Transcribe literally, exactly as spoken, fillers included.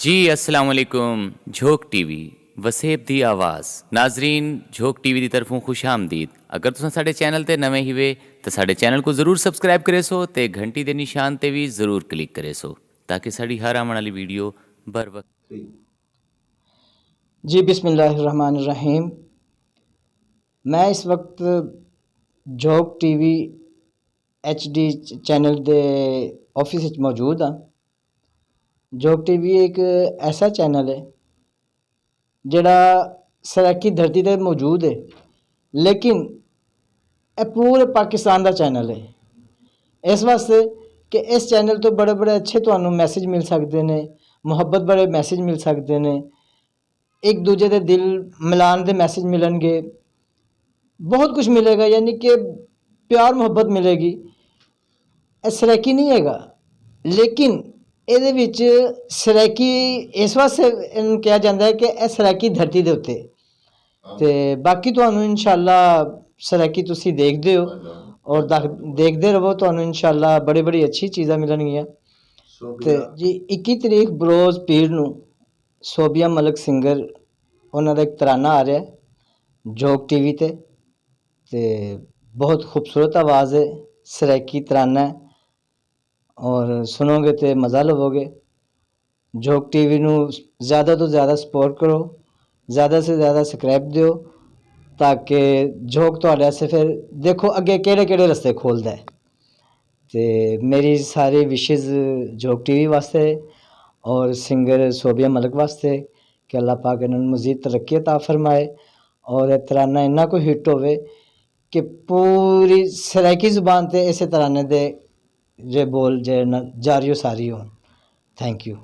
جی السلام علیکم۔ جھوک T V, وسیب دی آواز۔ ناظرین، جھوک ٹی وی دی طرفوں خوش آمدید۔ اگر تساں ساڈے چینل تے نویں ہیوے تاں ساڈے چینل کوں ضرور سبسکرائب کریسو تے گھنٹی دے نشان تے وی ضرور کلک کریسو تاکہ ساڈی ہر آوݨ والی ویڈیو بر وقت۔ جی بسم اللہ الرحمن الرحیم۔ میں اس وقت Jhok TV HD channel دے آفس وچ موجود ہاں۔ جھوک ٹی وی ایک ایسا چینل ہے جڑا سرائیکی دھرتی تے موجود ہے، لیکن اے پورے پاکستان دا چینل ہے۔ اس واسطے کہ اس چینل تو بڑے بڑے اچھے تانوں میسج مل سکدے نے، محبت بڑے میسج مل سکدے نے، ایک دوجے دے دل ملان دے میسج ملن گے، بہت کچھ ملے گا، یعنی کہ پیار محبت ملے گی۔ اے سرائیکی نہیں ہے گا، لیکن ایدے وچ سرائیکی اس واسطے انہوں کہا جاتا ہے کہ اے سرائیکی دھرتی دے اتے۔ تے باقی تانوں انشاءاللہ سرائیکی تسی دیکھ دے ہو اور دیکھ دے رہو، تانوں انشاءاللہ بڑی بڑی اچھی چیزاں ملن گیاں۔ تے جی اکی تاریخ بروز پیر نو صوبیہ ملک سنگر انہاں دا ایک ترانہ آ رہا ہے جھوک ٹی وی تے۔ تے بہت خوبصورت آواز ہے، سرائیکی ترانہ ہے، اور سنو گے تے مزہ لوو گے۔ جھوک ٹی وی نو زیادہ تو زیادہ سپورٹ کرو، زیادہ سے زیادہ سبسکرائب دیو، تاکہ جھوک تہاڈے واسطے پھر دیکھو اگے کیڑے کیڑے رستے کھولدا ہے۔ تے میری ساری وشز جھوک ٹی وی واسطے اور سنگر صوبیہ ملک واسطے کہ اللہ پاک انہاں نوں مزید ترقی عطا فرمائے اور اے ترانہ انہاں کو ہٹ ہووے کہ پوری سرائیکی زبان تے اسے ترانے دے جے بول جے جاری و ساری ہون۔ Think U.